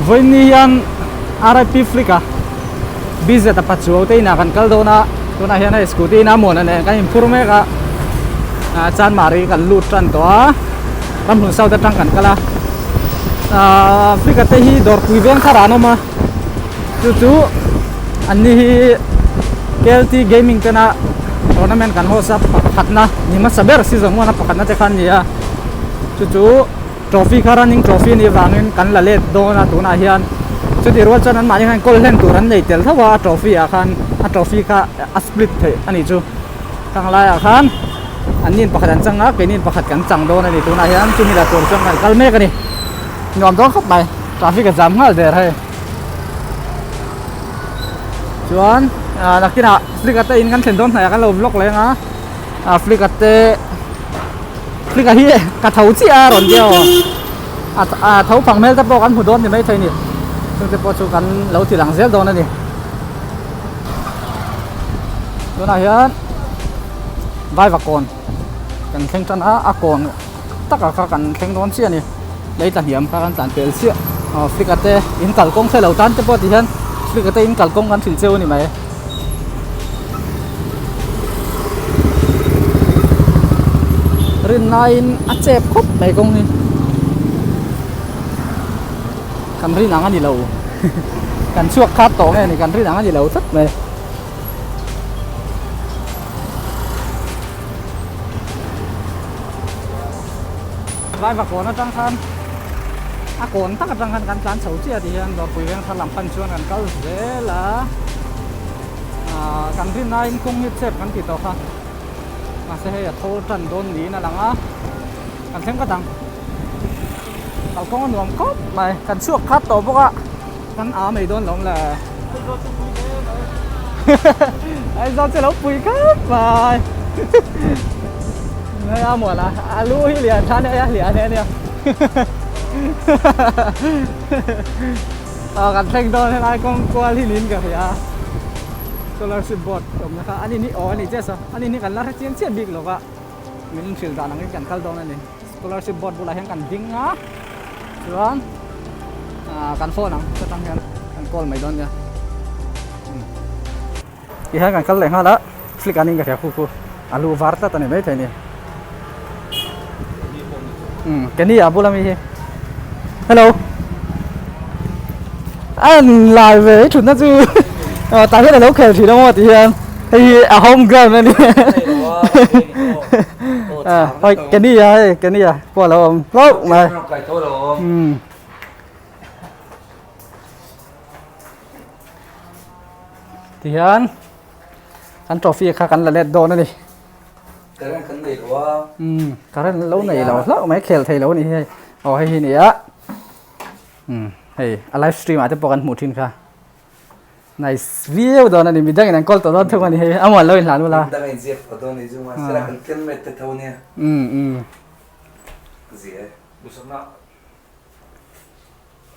Vawiin hian RIP Flick a BZ a Pachuau te inah kan kal dawn a, tunah hian hei scooty in a muan nen kan inphur mek a, ah Chanmari kan lut tan tawh a, Ramhlun South atang kan kal a, ah Flick a te hi dawrpui veng thar ah an awm a, chu chu an ni hi KLT Gaming tena tournament kan host a pakhatna ni hmasa ber season one a pakhatna te kha an ni a, chu chu. Trophy kha running trophy anih avangin kan la let dawn a tunah hian chutih rual chuan anmahni khan kawl hlen tur an nei tel tho a a trophy ah khan a trophy kha a split theih a nih chu khang laiah khan an nin pakhat an chang a keini in pakhat kan chang dawn a ni tunah hian chumi la tur chuan kan kal mek a ni nuam dawn khawp mai traffic a jam nghal der hei chuan ah nakinah flick te in kan thlen dawn hnaih ah kan lo vlog leng a ah flick te. Flick-a hi ka tho chiah a rawn tia aw a a tho phang hmel te pawh kan hmu dawn ni maithei a ni chung te pawh chu kan lo ti lang zel dawn a ni tunah hian vaiva kawn kan thleng tan a a kawn takah kha kan thleng dawn chiah a ni lei tla hniam kha kan tlan pel chiah aw Flick-a te in kalkawng hre lo tan te pawh ti hian Flick-a te in kalkawng kan hrilh cheu a ni mai. Rinnain a chep khawp mai kawng hi kan rin ang a ni lo kan chhuak khat tawh nge ni kan rin ang a ni lo tlat mai. Vaiva kawn atang khan a kawn tak atang khan kan tlan chho chiah tih hian Dawrpui veng thar lam pan chuan kan kal zel a ah kan rin aiin kawng hi chep kan tih tawh kha mahse hei a tho tan dawn niin a lang a kan thleng vat ang kalkawng a nuam khawp mai kan chhuak khat tawh bawk a kan a mai dawn lo le Aizawl chu lo pui khawp mai hei a muan a a lu hi lian tha nia a lian ania nia aw kan thleng dawn helai kawng kual hi niin ka hria scholarship board awmna kha ani ni aw ani chiah saw ani hi kan la hre chiang chiah bik lova min hrilh dan angin kan kal dawn ani scholarship board bulah hian kan ding a chuan ah kan phone ang chutang hian kan call mai dawn nia tihian kan kal leh nghal a flick an in ka hria khu khu a lu var tlat a ni maithei a ni umm Kenny a bula mi hi hello a in lai ve i thutna chu aw tah hian a lo khel thin a maw tihian hei hi a home ground a ni hei Kenny a hei Kenny a pawh a lo awm hlauh mai umm. Tihian kan trophy kha kan la let dawn a ni. Current kan nei lo a. Umm current lo nei lo hlauh mai khel thei lo a ni hei. Aw hei hi nia. Umm hei a live stream ah te pawh kan hmuh thin kha. Nice viau dawn a ni midangin an kawl tawh dawn thung a ni hei a muan lo in hlan ula. Midang in ziak tawh dawn a ni chu mahse kan ken met te tho nia. Umm umm. Zia e. Duhsakna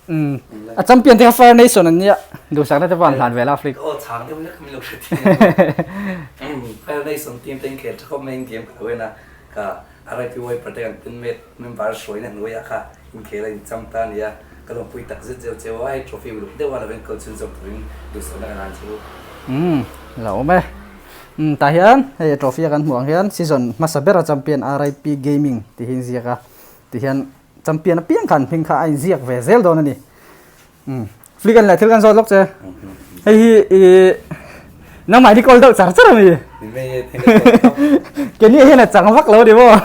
Umm a champion te kha Fire Nation an nia duhsakna te pawh an hlan ve la Flick. Aw chhang deuh lek min lo hre thei Fire Nation team te in khel tha khawp mai in game ka lo en a ka RIP Wiper te kan teammate member hruaina hnuaiah kha inkhel a incham ta a nia ka lawmpui tak zet zeuh cheu a hei trophy uluk deuh a lo enkawl chhun zawk turin duhsakna ka nan chu. Umm lo awm e. Umm tah hian hei trophy a kan hmuh ang hian season hmasa bera champion RIP Gaming tih hi inziak a tihian Champion apiang khan hming kha a inziak ve zel dawn a ni. Umm. Flick an leh thil kan zawt lawk che. Hei hi i nangmah hi call deuh char char a mi. Kenny hian a chang vak lo ni maw.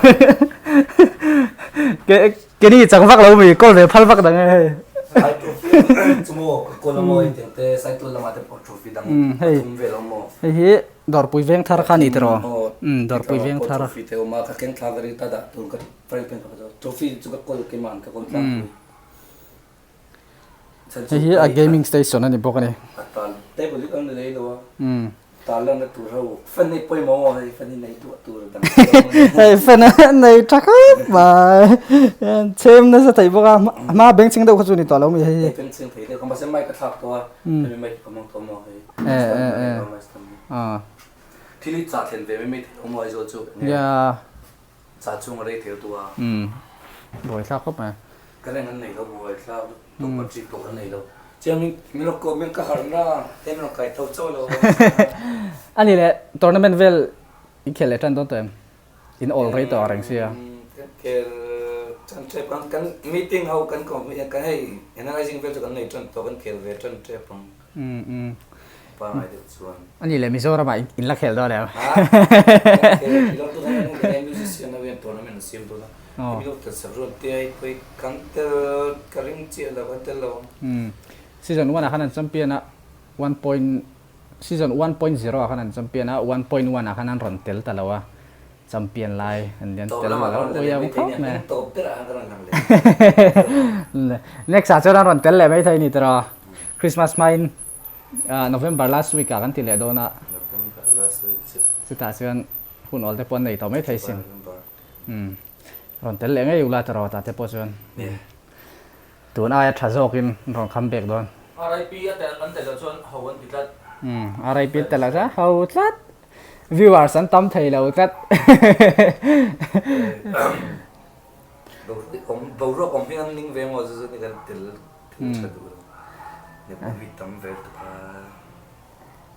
Ke Kenny chang vak lo mi call ve phal vak dang e hei. Sai trophy chu maw ka call a maw hei tiang te sai tul lamah te pawh trophy dang pathum vel a awm maw. Hei hi Dawrpui veng thar kha a ni tiraw? Umm Dawrpui veng thar. Trophy te awm a ka keng thla ka ring ta dah tur ka Trophy chu ka kawl keimah ka kawl tlangpui. Hei hi a gaming station a ni bawk a ni. A tal table hi kan lei lo a. Tal lanna tur ho fan hi pawimawh maw hei fan hi nei duah tur dang. Hei fan a nei tha khawp mai. Chhem nasa thei bawk a hma bengchheng deuh kha chu ni tawh lo mi hei hi. Bengchheng thei deuh kha mahse mic a thlak tawh a. Hemi mic ka hmang tawh maw hei. Thil hi chah thlen ve mai mai thei lo maw Aizawl chu. Nia. Cha chung a rei thel tu a. Umm. Buai thlak khawp mai. Ka reng an nei lo buai thlak lutuk battery pawh kan nei lo. Chiang min min rawn kawm in ka harh na te min rawn kai tho chauh lo. Ani leh tournament vel i khel leh tan dawn tawh em? In awl rei tawh reng sia. Kan khel tan tep ang kan meeting ho kan kawm kan hei analyzing vel chu kan nei tan tawh kan khel ve tan tep ang. Pangai deuh chuan. Ani leh Mizoram ah in la khel dawn em? Ha kan khel thei lo tunah hian kan musician ho hian tournament an siam dawn a hemi lo tel sak rual te ai pawh hi kan tel ka ring chiah lo kan tel lo ang. Season 1 ah khan an champion a 1. Season 1.0 ah khan an champion a 1.1 ah khan an rawn tel ta lo a champion lai an lian tel lo ui ang khawp mai. Next ah chuan an rawn tel leh maithei a ni tiraw Christmas hmain November last week ah kan ti leh dawn a chutah chuan hun awl te pawh an nei tawh maithei sin rawn tel leh ngei ula tiraw tah te pawh chuan tun aia tha zawkin an rawn come back dawn. RIP a tel an tel loh chuan ho an ti tlat. RIP a tel loh chuan ho tlat. Viewers an tam thei lo tlat. Boruak awm hi an ning ve maw chu chu ni kan tel tel tha duh lo. Movie tam ve lutuk a.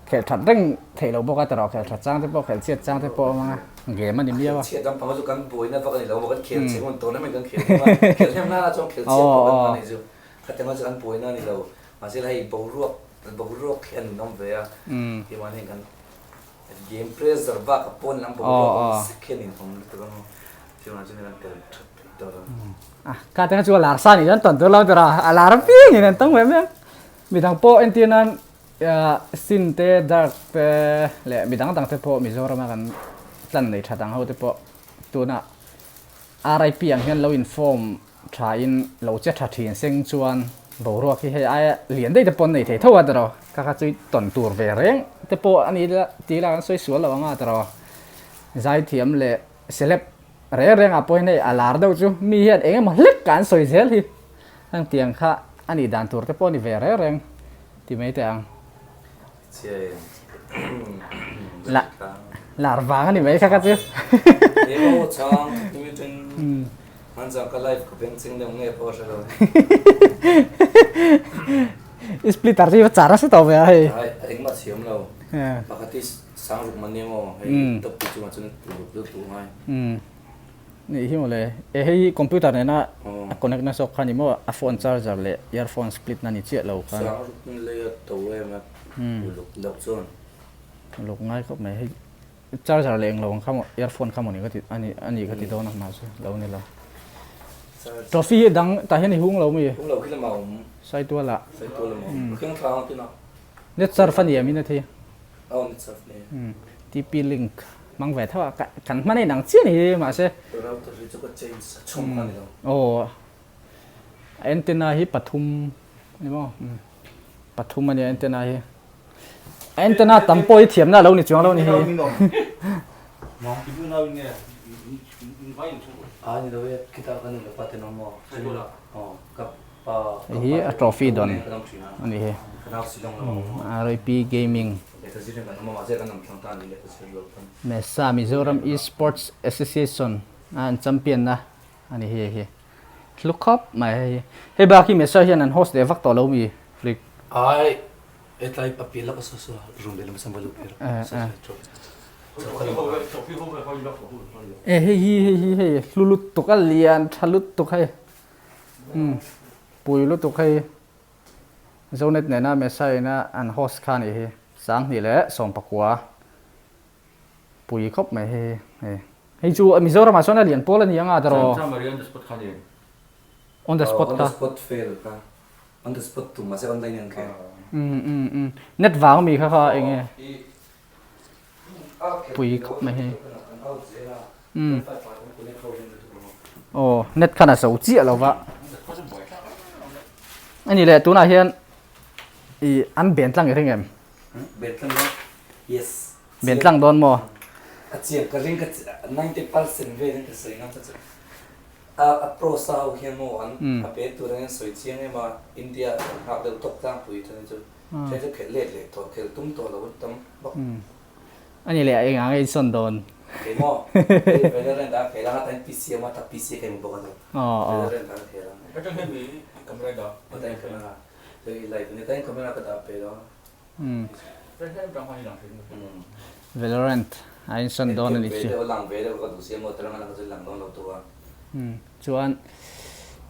Khelh that reng theih lo bawk a tawrh khelh that chang te pawh khelh chhiat chang te pawh a awm ang a game a ni miau a. Khelh chhiat lampang chu kan buaina vak a ni lo maw kan khel chhe hun tournament kan khel hnem a khelh hnem nana chuan khelh chhiat pawh kan hman anih chu khatiang chu kan buaina a ni lo mahse hei boruak boruak hi a ninawm ve a keimah hian kan Game pressure bak a pawn lam boruak awm sek hian in awm lutuk ang chuvang chuan kan tel that theih tawh lo. Ah ka te kha chu a lar sa nih chuan tawn tur lo tur a a lar apiang in an tawng ve mai ang. Midang pawh entir nan sin te dark te leh midang dang te pawh Mizoram a kan tlan nei that ang ho te pawh tuna RIP ang hian lo inform Tha in lo che tha thin seng chuan boruak hi hei aia lian daih te pawh an nei thei tho a tiraw kha kha chu tawn tur ve reng te pawh a ni la ti la kan sawi sual lo ang a tiraw zaithiam leh celeb reng reng ah pawh hian hei a lar deuh chu mi hian eng emaw hlek ka an sawi zel hi heng tiang kha a nih dan tur te pawh a ni ve reng reng ti mai teh ang. La lar vang a ni mai kha kha chu. I splitter chu i va char nasa tawh ve a hei. Nih hi mawle e hei computer nena a connect na zawk kha ni maw a phone charger leh earphone split na ni chiah lo khan. Uluk ngai khawp mai hei charger leh englo ang kha maw earphone kha maw ni ka ti ani ani ka ti dawn a mahse lo ni lo. Trophy hi dang tah hian i hung lo mi? Saitual ah. Net surf a ni em in a thi? TP link hmang ve tho a kan hman a inang chiah a ni hi mahse. Aw antenna hi pathum a ni maw pathum a nia antenna hi antenna tam pawh hi thiamna a lo ni chuang lo a ni hi. Hei hi a trophy dawn a ni hi RIP gaming. Mesa Mizoram Esports Association a an champion na a ni hi hei hi hlu khawp mai hei hi hei bak hi Mesa hian an host leh vak tawh lo mi flick. Ai hetlai a pian lawk a saw saw room lehlam a sam va luh phei rawh saw saw E hei hi hei hi hei hlu lutuk a lian tha lutuk hei umm pui lutuk hei. Zonet nena Mesa ina an host kha nih hi 2019 pui khawp mai hei hi hei chu Mizoram ah chuan a lian pawl a ni ang a tiraw Chamari on the spot kha ni on the spot kha on the spot fail kha on the spot tum mahse online an khel um um um net vang mi kha kha eng nge pui khawp mai hei um aw net khan a zo chiah lo va ani leh tunah hian ih an ben tlang i ring em ben tlang dawn yes ben tlang dawn maw a chiang ka ring ka 90% vel in ka sawi ngam ta chu a a pro sa ho hian maw an a pe tur ang hian sawi chiang em a India an nghak deuh tawk tlangpui chuan chu Then chu khelh let leh tawh, khelh tum tawh lo an tam bawk. Ani leh a engah nge i sawn dawn? Kei maw? Hei Valorant a khel a, atan PC a awm a, tak PC a ka hmu bawk a lo. Valorant a ka khel a. Atang hian mi i camera i dah? Atan camera hei light a nia, atan camera ka dah pe lo a. Atang hian atang khan i lang thei maw? Valorant a insawn dawn a nih chu. Ve deuh a lang ve deuh ka duh sia maw, tarang a lang chu lang dawn lo tu a. Chuan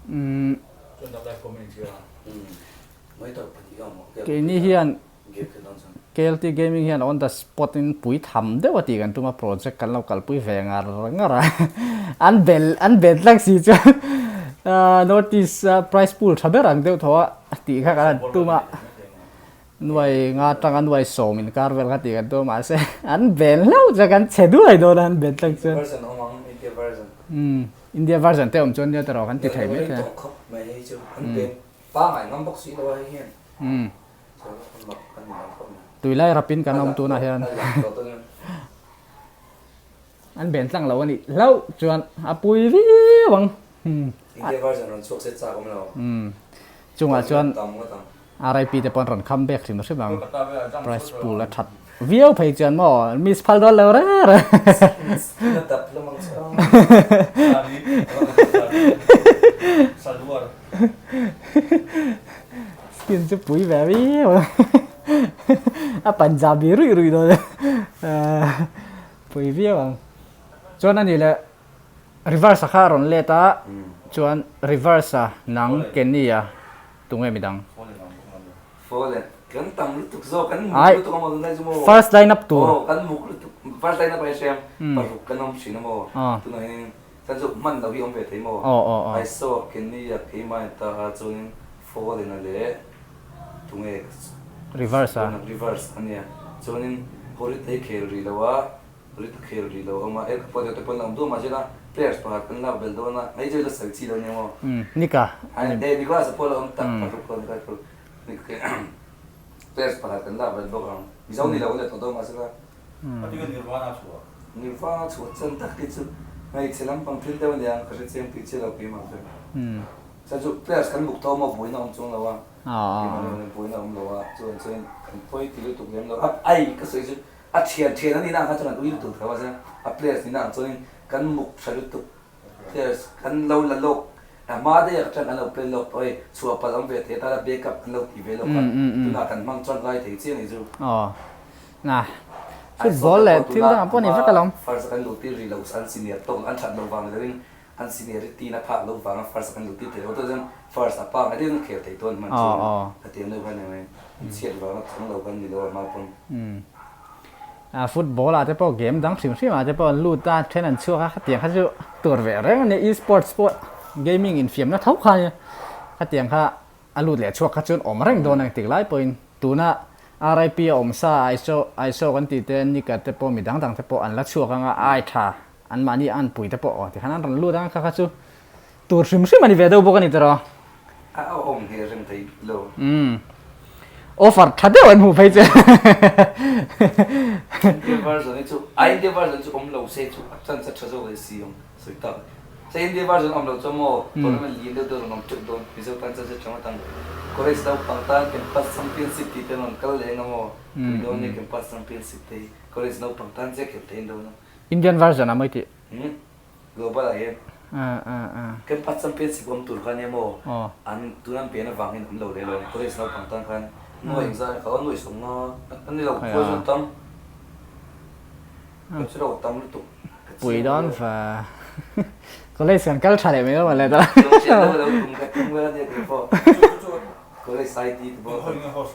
umm. Chuan dak live comment in chhiar a. Mai tawp pahnih ka awm a. Keini hian KLT Gaming hian on the spot in pui tham deuh a tih kan tum a, project kan lo kalpui ve ngar ngar a, an bel an bel tlak si chuan North East prize pool tha ber ang deuh tho a tih kha kan han tum a, nuai nga atanga nuai sawm inkar vel kha tih kan tum a mahse an bel hlauh chuan kan chhe duai dawn a an bel tlak chuan. India version te awm chuan nia tawh kan ti thei mai thei a. Tui lai rapin kan awm tunah hian an ben tlang lo a nih hlauh chuan a pui viau ang. Chungah chuan RIP te pawh an rawn come back hrim hrim ang. Prize pool a that viau phei chuan maw miss phal dawn lo reng reng. Skin chu pui ve viau a a Punjabi ruih ruih dawn a pui viau ang. Chuan ani leh reverse a kha a rawn let a chuan reverse a nang Kenny a tunge midang. Fallen kan tam lutuk zawk kan muk lutuk a maw tunlai chu maw. First line up tur. Aw kan muk lutuk first line up a hriam paruk kan awm thin a maw tunah hianin Chuan chu hman lo hi awm ve thei maw? I saw Kenny a keimah in ta a chuanin Fallen a leh tunge Reverse a. Reverse a nia. Chuanin Horit a hi khel rih lo a, Horit a khel rih lo a awm a, El Capo te pawh an la awm duh a mahse la players pakhat kan lak belh dawn a, hei chu i la sawi chi lo nia maw? Nika. He Nicolas a pawh la awm tak paruk pawh Nicolas paruk players pakhat kan lak belh bawk ang. Mizo ni lo a ni tawh dawn mahse la. A tinge Nirvana chhuah? Nirvana chhuah chan tak hi chu hmeichhe lampang thil deuh a nia, ka hre chiang tih chiah lo keimah chuan. Chuan chu players kan buk tho maw buaina awm chuang lo a, keimah lo hian buaina awm lo a, chuan chuan kan pawi ti lutuk lem lo a, ai ka sawi chu a thian thian a nihna ang kha chuan an ui lutuk tho a chuan a players nihna ang chuanin kan muk tha lutuk players kan lo la lawk a hma daih ah chuan kan lo play lawk tawh hei chhuah palh awm ve thei atan a backup an lo ti ve lawk a, tunah kan hmang chuan ngai thei chiah a ni chu. Na football leh thil dangah pawh a ni vek alawm. First a kan luh tir rih loh an senior tawk an that loh vang ni loin an seniority na phak loh vanga first a kan luh tir thei lo tawh chuan first a pa ngai deuhin khel thei tawn hman chuan a tiam deuh khan eng an chhiat vanga thang lo kan ni lo a hma pawn. A football ah te pawh game dang hrim hrim ah te pawh an lut a then an chhuak a khatiang kha chu tur ve reng a nia e-sports pawh gaming infiamna tho kha a nia khatiang kha A lut leh chhuak kha chuan awm reng dawn ang tik lai pawhin tuna RIP a awm sa Aisaw Aisaw kan tih te Nika te pawh mi dang dang te pawh an la chhuak anga ai tha an mahni an pui te pawh aw tikhan an rawn lut anga kha kha chu tur hrim hrim a ni ve deuh bawk a ni tiraw. A awm hmel reng thei lo. Umm offer tha deuh an hmuh phei che. India version hi chu a India version chu awm lo se chu a chance a tha zawk leh si ang. Sawi tak. Sa India version awm lo chuan maw tournament lian deuh deuh rawn awm teuh dawn. Mizo tan chuan hre ngawt ang. College naupang tan campus championship tih te rawn kal leh eng emaw tui dawn nia campus championship te hi college naupang tan chiah khelh theih an dawn a. Indian version a mawi tih. Umm global ah hian campus championship awm tur kha nia maw an tuna an pian avang hian awm lo leh lo college naupang tan khan nuai engzah kha nuai sawmnga a ni lo khuai chuan tam. Ka chu lo tam lutuk. Pui dawn va. College kan kal tha leh mai lo mawle ta. College ID te pawh.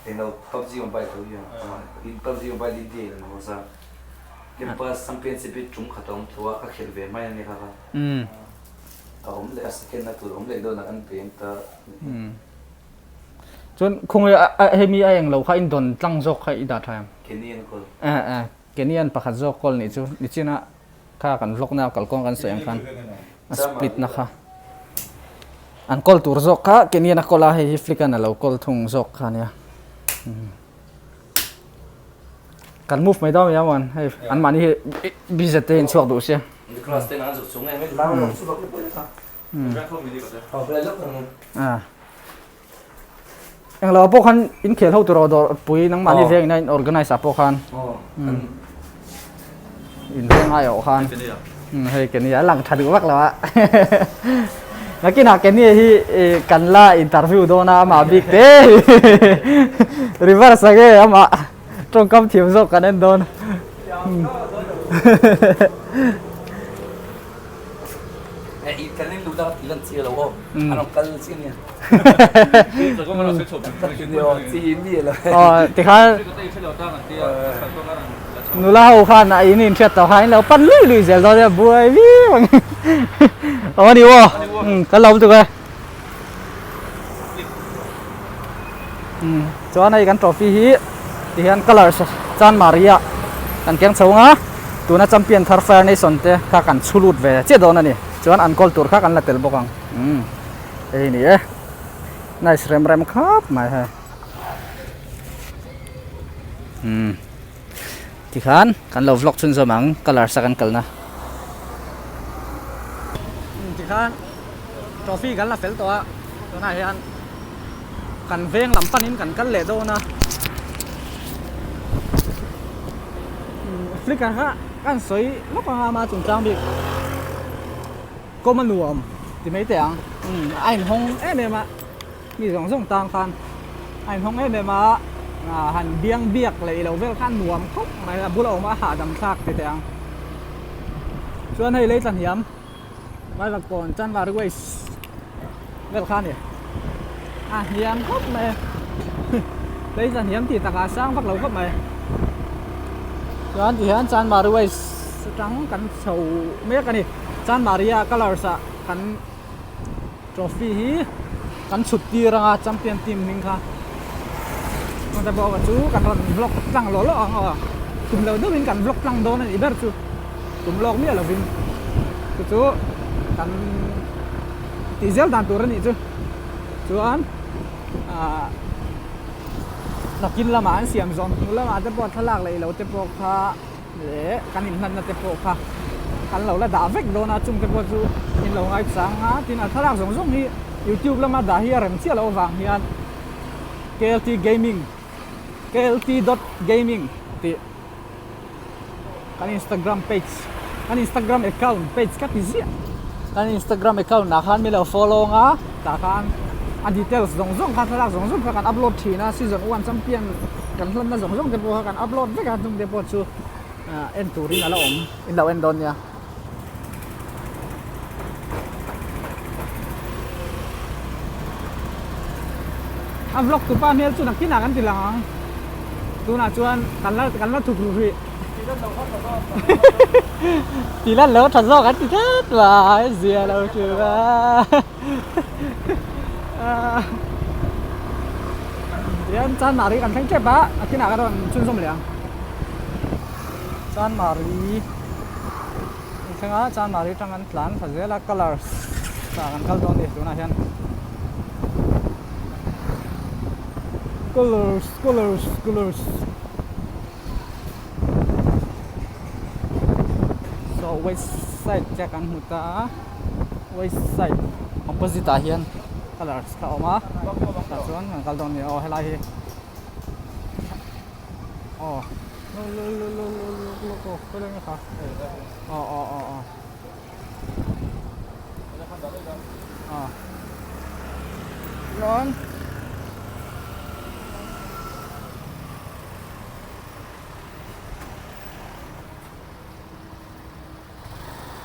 Eng lo PUBG mobile tho hian. In PUBG mobile India in an host a. Campus championship hi tum khat a awm tho a, ka khelh ve mai a nia kha kha. A awm leh a second na tur awm leh dawn a kan peng ta. Chuan khawngaih a hemi a englo kha in dawn tlang zawk kha i dah tha em? Kenyan kawl. Eh eh Kenyan pakhat zawk kawl nih chu nichina kha kan vlog na kalkawng kan sawi ang khan a split na kha an kawl tur zawk kha Kenyan a kawl a hei hi Flick-an a lo kawl thung zawk kha nia. Kan move mai dawn mai a hei an mahni hi BZ te in chhuak duh sia. Nicholas te an zuk chung em Ah. Englo pawh khan in khel ho tur aw dawr pui nangmahni veng ina in organize ah pawh khan. In veng ai awh khan. Hei Kenny a lang tha duh vak lo a. Nakinah Kenny hi kan la interview dawn a amah bik te. Reverse a nge amah tawngkam thiam zawk kan en dawn. Aw tikhan nula ho khan a in inhriat tawh khan in lo pan lui lui zel dawn nia buai viau ang aw a ni aw kan lo awm tuk e chuan hei kan trophy hi tihian colours Chanmari ah kan keng chho ang a tuna champion thar Fire Nation te kha kan chhu lut ve chiah dawn a ni chuan an goal tur kha kan la tel bawk ang hei ni e nice rem rem khawp mai hei tikhan kan lo vlog chhunzawm ang colours a kan kalna tikhan trophy kan la fel tawh a tunah hian kan veng lam panin kan kal leh dawn a flicker kha kan sawi lawk anga ama chungchang bik kawm a nuam ti mai teh ang a inhawng em em a mi zawng zawng tan khan a inhawng em em a han biang biak leh ilo vel khan nuam khawp mai a bula awm a hahdam thlak ti teh ang chuan hei lei tla hniam. Vaivakawn Chanvar Waste vel kha a ni. A hniam khawp mai a, lei tla hniam tih takah a sang vak lo khawp mai. Chuan tihian Chanmari Waste atang kan chho mek a ni. Chanmari a colours ah kan trophy hi kan chhut tir anga champion team hming kha. Chuan te pawh chu kan rawn vlog tlang lawh lawh ang aw. Tum lo deuhin kan vlog tlang dawn a nih ber chu. Tum lawk miah lovin chu chu kan tih zel dan tur a nih chu. Chuan ah nakin lamah an siam zawm hnu lamah te pawh thlalak leh ilo te pawh kha leh kan inhlanna te pawh kha kan lo la dah vek dawn a chung te pawh chu in lo ngaichang a tin a thlalak zawng zawng hi youtube lama dah hi a rem chiah loh avang hian KLT gaming KLT dot gaming tih kan instagram page kan instagram account page ka ti ziah kan instagram account ah khan min lo follow ang a tah khan a details zawng zawng kha thlalak zawng zawng kha kan upload thin a season one champion kan hlanna zawng zawng te pawh kha kan upload vek a chung te pawh chu ah en turin a la awm in lo en dawn nia. A vlog tupa hmel chu nakinah kan ti lang ang tunah chuan kan la kan la thuk ru hrih ti lan lo tha zawk an ti tlat mai zia lo chu a tihian Chanmari kan thleng tep a nakinah ka rawn chhunzawm leh ang Chanmari An thleng a, Chanmari atang an tlan thla zel a, colours ah kan kal dawn a ni tunah hian. Colours colours colours so west side te kan hmu ta a, west side opposite ah hian colours kha a awm a, tah chuan kan kal dawn a ni aw helai hi aw.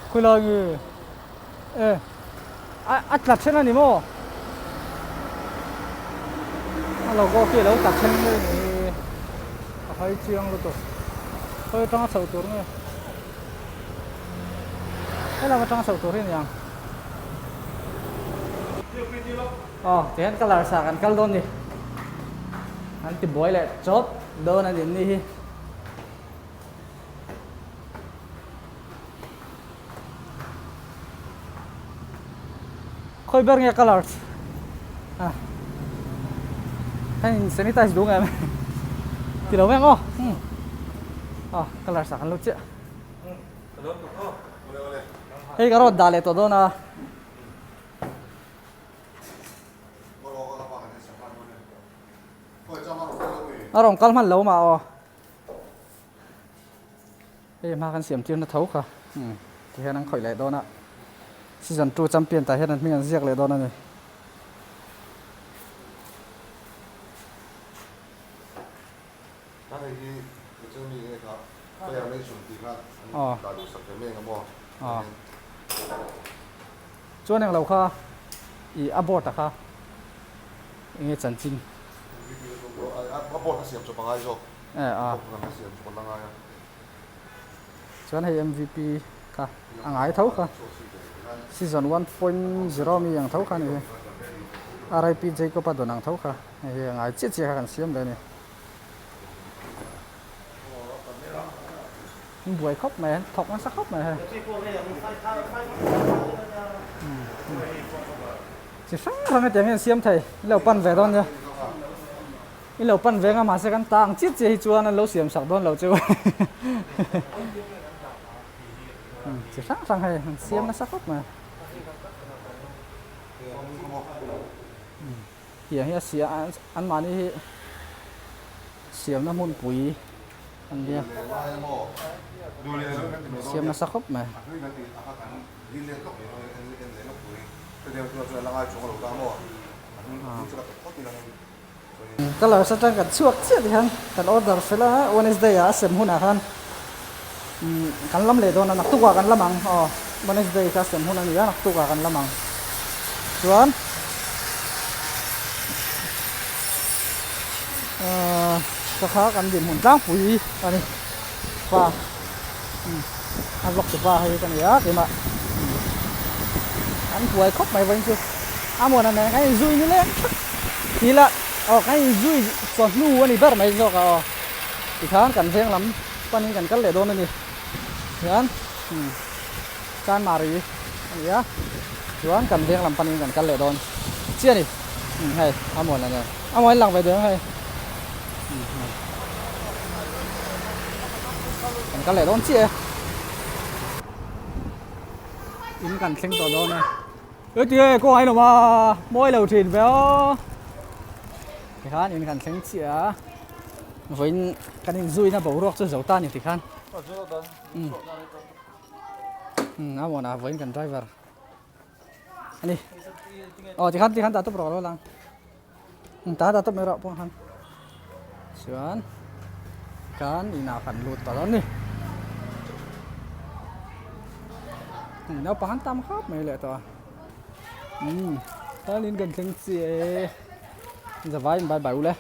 Khawilai nge e a tla then a ni maw a logo khi a lo tla then mai a ni a hai chiang lutuk khawi atanga chhoh tur nge helam atanga chhoh tur hi a ni ang aw tihian colour sa kan kal dawn a ni an ti buai leh chawt dawn a ni ni hi. Khawi ber nge colours ah heng sanitize duh ngem ti lo veng aw ah colours ah kan lo chiah hei ka rawt dah leh tawh dawn a. A rawn kal hman lo mah aw. Hei hma kan siam tirna tho kha tihian an khawih leh dawn a, season 2 champion tah hian an hming an ziak leh dawn a ni. Chuan englo kha i a board a kha enge chanchin? Chuan hei MVP kha a ngai tho kha season 1.0 mi ang tho kha a ni hi RIP Jacob a dawn ang tho kha hei hi a ngai chiah chiah kha kan siam leh a ni. An buai khawp mai an thawk nasa khawp mai hei chi hrang hrang hetiang hian siam thei i lo pan ve dawn nia. I lo pan veng a mahse kan ta ang chiah chiah hi chuan an lo siam sak dawn lo chu chi hrang hrang hei an siam nasa khawp mai tiang hi a siam an mahni hi siamna hmunpui an nia siam nasa khawp mai. Colours atang kan chhuak chiah ti hian kan order fel a, Wednesday ah a sem hunah khan kan lam leh dawn a, naktuk ah kan lam ang aw, Wednesday kha a sem hun a ni a, naktuk ah kan lam ang chuan ahh ka kha kan dinhmun tlangpui a ni pa a vlog tu pa hei ka ni a keimah an buai khawp mai vawiin chu a muan a nen kan inzui ni leng thak thil a aw kan inzui chawhnu a ni ber mai zawk a aw tikhan kan veng lam panin kan kal leh dawn a ni hian Chanmari a ni a chuan kan veng lam panin kan kal leh dawn chiah a ni hei a muan a nen a muan lang ve dawn hei. Kan kal leh dawn chiah e. In kan thleng tawh dawn e. Eti e kawng a inawm a, mawi lo thin ve aw. Tikhan in kan thleng chiah a, vawiin kan inzuina boruak chu zo ta a ni tikhan. Umm a muanah vawiin kan driver a ni. Aw tikhan tikhan dah tawp rawh lo lang. Ta ta tawp mai rawh pawh khan chuan kan inah kan lut ta dawn ni naupang an tam khawp mai leh tawh a umm chuanin kan thleng chiah e zavaiin bye bye ule.